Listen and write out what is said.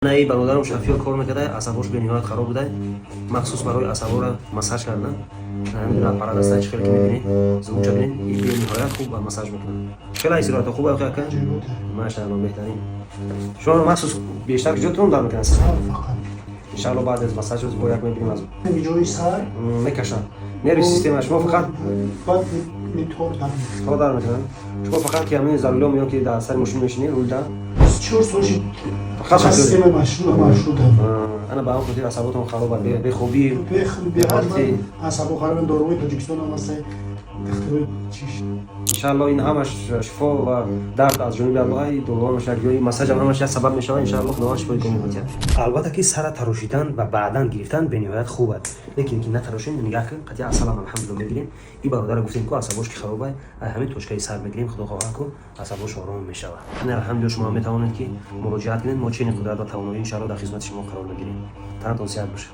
Наи бародарам шофёр кор мекарда, асабош бениҳоят хароб буда. Махсус барои асабора массаж кардан ҳамин аппарат аста. Чӣ хеле ки мебинед, звуча бинед, и бениҳоят хуб массаж мекунад. Хеле истироҳата хуб ака, машаалло, беҳтарин. Шумо махсус бештар куҷотон дар мекунад? Иншаалло, баъд аз массаж бо як мебинем аз ҷои сар мекашад нерви система. Шумо фақат баъд тор дар тор дар мекунад. Шумо фақат ки ҳамин за рулём ё ки дар сари мошин мешинед, рулда? 4 сол шид. Фақат шофёр? Системаи маршрутам. Ана ба ҳам хотир асаботон хароб, бехобӣ. Беҳад асабо хароб, доруҳои Тоҷикистон ҳам аста, духтурои чиш. Иншаалло, ин ҳамаш шифо ва дард аз ҷониби Аллоҳ. Дорӯҳамаш як ҷои массажам ҳамаш як сабаб мешавад. Иншаалло, Худованд шифои комил медиҳад. Албатта ки сара тарошидан ва баъдан гирифтан бениҳоят хуб аст, лекин ки натарошем, нигаҳ кун, қатъи асалам, алҳамдулилла, мегирем. И бародара гуфтем ку асабош ки харобай, ай ҳамин точкаи сар мегирем, Худо хоҳад ку асабош ором мешавад. Ин алҳамдулилла, шумо метавонед ки муроҷиат кунед. Мо чени қудрат ва тавоноӣ иншаалло дар хизмати шумо қарор мегирем. Танатон сиҳат бошад.